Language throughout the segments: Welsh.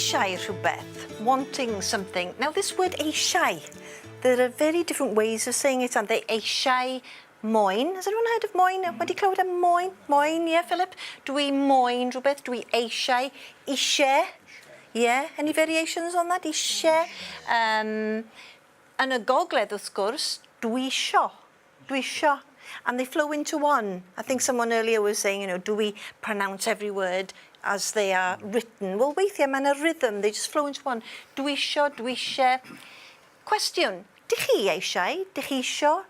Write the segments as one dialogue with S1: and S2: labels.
S1: Eisiau rhywbeth, wanting something. Now this word "eisiau", there are very different ways of saying it, aren't they? Eisiau, moyn. Has anyone heard of moyn? Wedi clywed am moyn? Moyn, yeah, Philip? Dwi moyn rhywbeth, dwi eisiau, isie. Yeah, any variations on that? Isie. Yn y gogledd, wrth gwrs, dwi isio. Dwi isio. And they flow into one. I think someone earlier was saying, do we pronounce every word as they are written? Well, weithiau mae yna rhythm, they just flow into one. Dwi isio, dwi isie. Cwestiwn, dych chi eisiau? Dych chi isio?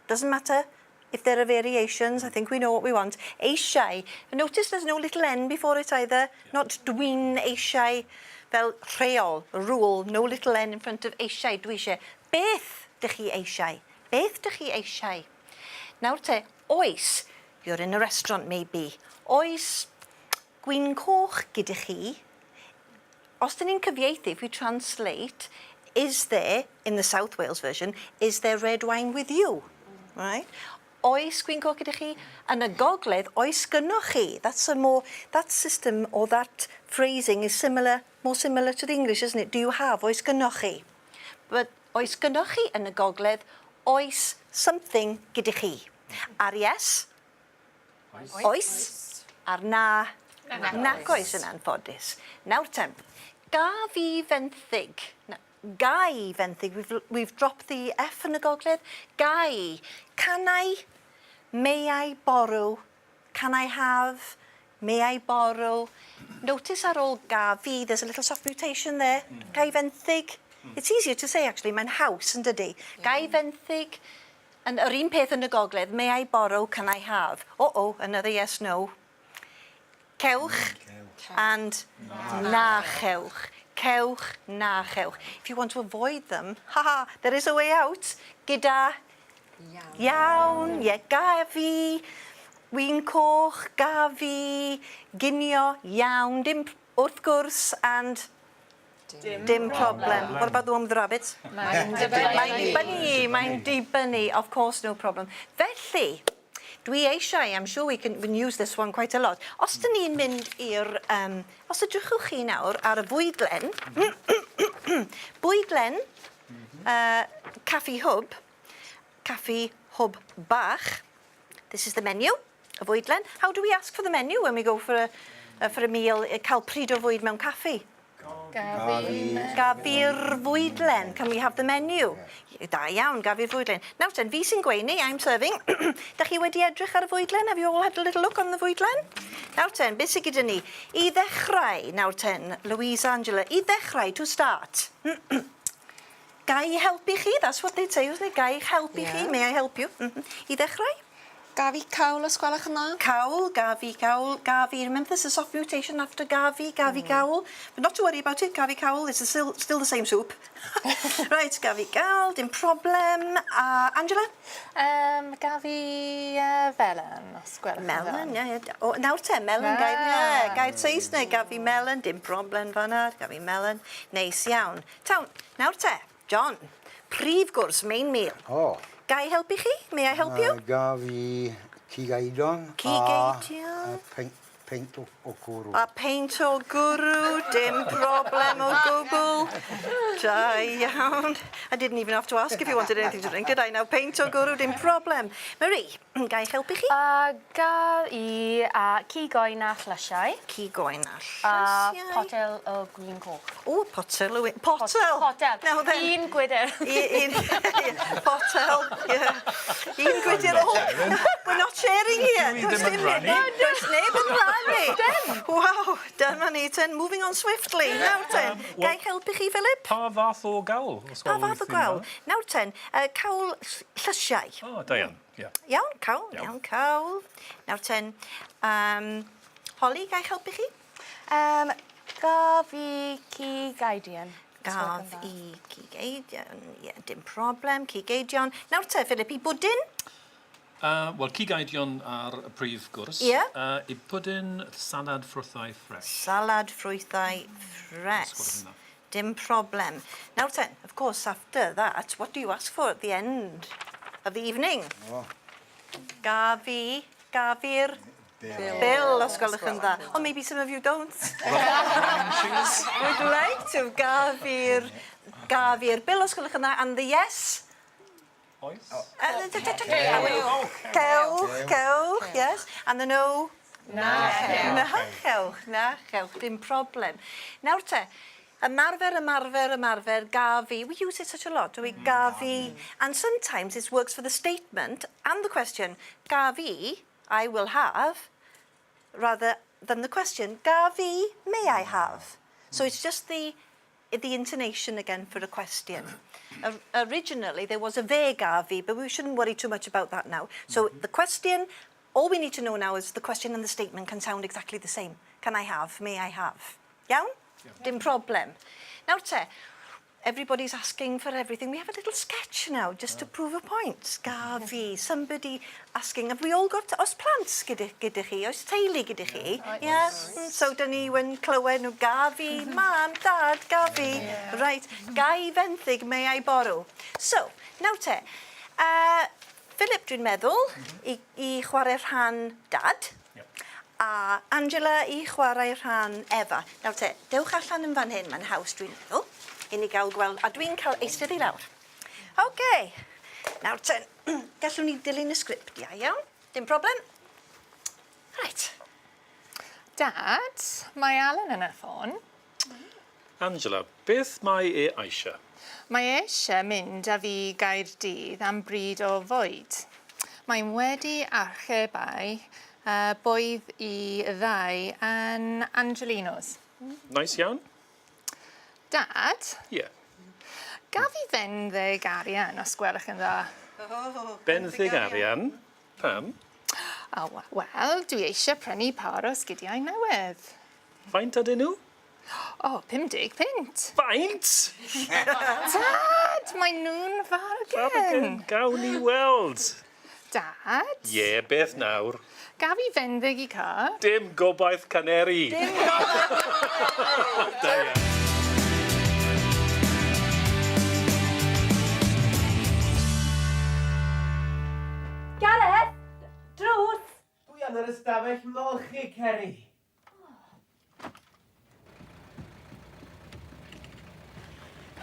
S1: Doesn't matter if there are variations, I think we know what we want. Eisiau. Notice there's no little n before it either. Not dwi'n eisiau fel rheol, rule, no little n in front of eisiau, dwi eisiau. Beth dych chi eisiau? Beth dych chi eisiau? Nawr te, oes, you're in a restaurant maybe. Oes gwin coch gyda chi? Os dyn ni'n cyfieithu, if we translate, is there, in the South Wales version, is there red wine with you? Right? Oes gwin coch gyda chi? Yn y gogledd, oes gynnoch chi? That's a more, that system or that phrasing is similar, more similar to the English, isn't it? Do you have? Oes gynnoch chi? But oes gynnoch chi yn y gogledd, oes something gyda chi? Ar yes? Oes. Oes. Ar na? Nac oes yn anffodus. Nawr te, gaf i fenthyg. Na, ga i fenthyg. We've dropped the F yn y gogledd. Ga i. Can I? May I borrow? Can I have? May I borrow? Notice ar ôl ga fi, there's a little soft mutation there. Ga i fenthyg. It's easier to say actually, mae'n haws yn dydy. Ga i fenthyg. Yn yr un peth yn y gogledd, may I borrow, can I have? Oh, another yes, no. Cewch and na chewch. Cewch, na chewch. If you want to avoid them, haha, there is a way out. Gyda iawn, ie, ga fi, win coch, ga fi, ginio, iawn, dim wrth gwrs, and dim problem. What about the one with the rabbits?
S2: Mae'n dibynnu.
S1: Mae'n dibynnu, mae'n dibynnu. Of course, no problem. Felly, dwi eisiau, I'm sure we can use this one quite a lot. Os dyn ni'n mynd i'r... Os edrychwch chi nawr ar y bwydlen, bwydlen Caffi Hwb, Caffi Hwb Bach, this is the menu, y fwydlen. How do we ask for the menu when we go for a meal, cael pryd o fwyd mewn caffi?
S2: Gaf
S1: Gaf fi'r fwydlen. Can we have the menu? Da iawn, gaf fi'r fwydlen. Nawr ten, fi sy'n gweini, I'm serving. Da chi wedi edrych ar y fwydlen? Have you all had a little look on the fwydlen? Nawr ten, beth sydd gyda ni? I ddechrau, nawr ten, Louise, Angela, i ddechrau, to start. Ga i helpu chi? That's what they'd say, wasn't it? Ga i helpu chi?
S2: Yeah.
S1: May I help you? I ddechrau?
S2: Gaf i cawl os gwelwch yn dda?
S1: Cawl, gaf i cawl, gaf i. Remember there's a soft mutation after gaf i, gaf i cawl. But not to worry about it, gaf i cawl, it's still the same soup. Right, gaf i gawl, dim problem. Angela?
S3: Gaf i felen, os gwelwch yn dda.
S1: Melon, ie. O, nawr te, melon, ah. Gair, yeah, gair Saesneg, gaf i melon, dim problem fanna, gaf i melon. Neis iawn. Tawn, nawr te, John, prif gwrs, main meal.
S4: O.
S1: Ga i helpu chi? May I help you?
S4: Gaf i cig eidion.
S1: Cig eidion.
S4: A peint o gwrw.
S1: A peint o gwrw, dim problem o gwbl. Da iawn. I didn't even have to ask if you wanted anything to drink, did I? Now, peint o gwrw, dim problem. Marie, ga i helpu chi?
S3: Gaf i cig oen a llysiau.
S1: Cig oen a
S3: A
S1: llysiau.
S3: potel o gwin coch.
S1: O, potel o win. Potel!
S3: Potel.
S1: Now then.
S3: Un gwydr.
S1: Un, potel, yeah. Un gwydr. Oh, we're not sharing here.
S5: Dwi ddim yn rhannu.
S1: Does neb yn rhannu. Dim. Wow, dyma ni ten, moving on swiftly. Nawr ten, ga i helpu chi, Philip?
S5: Pa fath o gawl? Os
S1: Pa
S5: gwelwch
S1: fath o
S5: chi'n
S1: gawl?
S5: dda?
S1: Nawr ten, cawl llysiau.
S5: O, da iawn, ie.
S1: Iawn, cawl,
S5: Iawn.
S1: iawn, cawl. Nawr ten, Holly, ga i helpu chi?
S3: Gaf i cig eidion, os gwelwch yn
S1: Gaf
S3: dda.
S1: I cig eidion, ie, dim problem, cig eidion. Nawr te, Philip, i bwdin?
S5: Wel, cig eidion ar y prif gwrs.
S1: Ie.
S5: I pwdin, salad ffrwythau ffres.
S1: Salad ffrwythau ffres.
S5: Os gwelwch yn dda.
S1: Dim problem. Nawr ten, of course, after that, what do you ask for at the end of the evening?
S4: O.
S1: Gaf i, gaf i'r Bill. Bill, os gwelwch yn dda. Or maybe some of you don't. Would like to. Gaf fi'r gaf fi'r bill os gwelwch yn dda. And the yes?
S5: Oes.
S1: Cewch, cewch, yes. And the no? Na chewch. Na chewch, na chewch, dim problem. Nawr te, ymarfer, ymarfer, ymarfer, gaf fi. We use it such a lot, do we? Gaf fi. And sometimes it works for the statement and the question. Gaf fi, I will have, rather than the question, gaf fi, may I have? So it's just the intonation again for a question. Originally, there was a fe gaf fi, but we shouldn't worry too much about that now. So the question, all we need to know now is the question and the statement can sound exactly the same. Can I have? May I have? Iawn? Dim problem. Nawr te, everybody's asking for everything. We have a little sketch now, just to prove a point. Gaf fi, somebody asking, have we all got, oes plant gyda, gyda chi? Oes teulu gyda chi? Yeah. So, dyn ni yn clywed nhw, gaf fi, Mam, Dad, gaf fi. Right, ga i fenthyg, may I borrow? So, nawr te, Philip, dwi'n meddwl, i chwarae rhan Dad. A Angela i chwarae rhan Efa. Nawr te, dewch allan yn fan hyn, mae'n haws dwi'n meddwl, i ni gael gweld, a dwi'n cael eistedd i lawr. OK. Nawr te, gallwn ni dilyn y sgriptiau, iawn? Dim problem. Right.
S2: Dad, mae Alan yn y ffôn.
S5: Angela, beth mae e eisiau?
S2: Mae e eisiau mynd â fi i Gaerdydd am bryd o fwyd. Mae'n wedi archebu bwyd i ddau yn Angelinos.
S5: Nice iawn?
S2: Dad,
S5: Ie. Yeah.
S2: Gaf fi fenthyg arian os gwelwch yn dda?
S5: Benthyg arian. Pam?
S2: O, wel, dwi eisiau prynu par o sgidiau newydd.
S5: Faint ydyn nhw?
S2: O, 50 punt.
S5: Faint?
S2: Dad, mae nhw'n fargen.
S5: Bargain. Gawn ni weld.
S2: Dad?
S5: Ie, yeah, beth nawr?
S2: Gaf fi fenthyg y car?
S5: Dim gobaith caneri. Dim gobaith. Da iawn.
S3: Gareth! Drws!
S6: Dwi yn yr ystafell molchi, Ceri.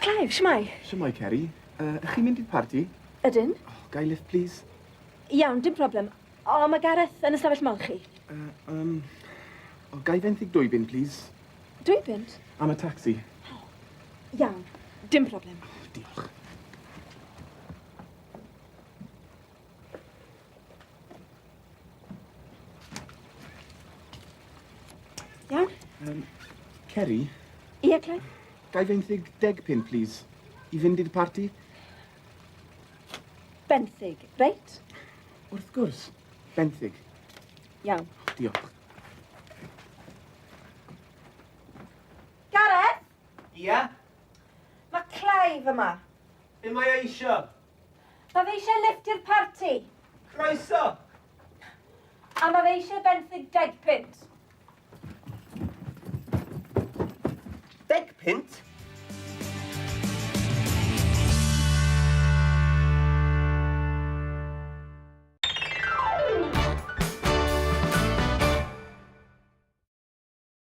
S3: Clive, shwmae?
S6: Shwmae, Ceri. Ych chi'n mynd i'r parti?
S3: Ydyn.
S6: Oh, gai lift, please?
S3: Iawn, dim problem. O, mae Gareth yn ystafell molchi.
S6: Oh, gai fenthyg 2 bunt, please?
S3: 2 bunt?
S6: Am y taxi.
S3: Iawn, dim problem.
S6: Oh, diolch.
S3: Iawn?
S6: Ceri,
S3: Ie, Clive?
S6: gai fenthyg 10 punt, please? I fynd i'r parti?
S3: Benthyg, reit?
S6: Wrth gwrs. Benthyg.
S3: Iawn.
S6: Diolch.
S3: Gareth!
S6: Ia?
S3: Mae Clive yma.
S6: Be mae o isio?
S3: Mae fe eisiau lift i'r parti.
S6: Croeso!
S3: A mae fe eisiau benthyg 10 punt.
S6: 10 punt?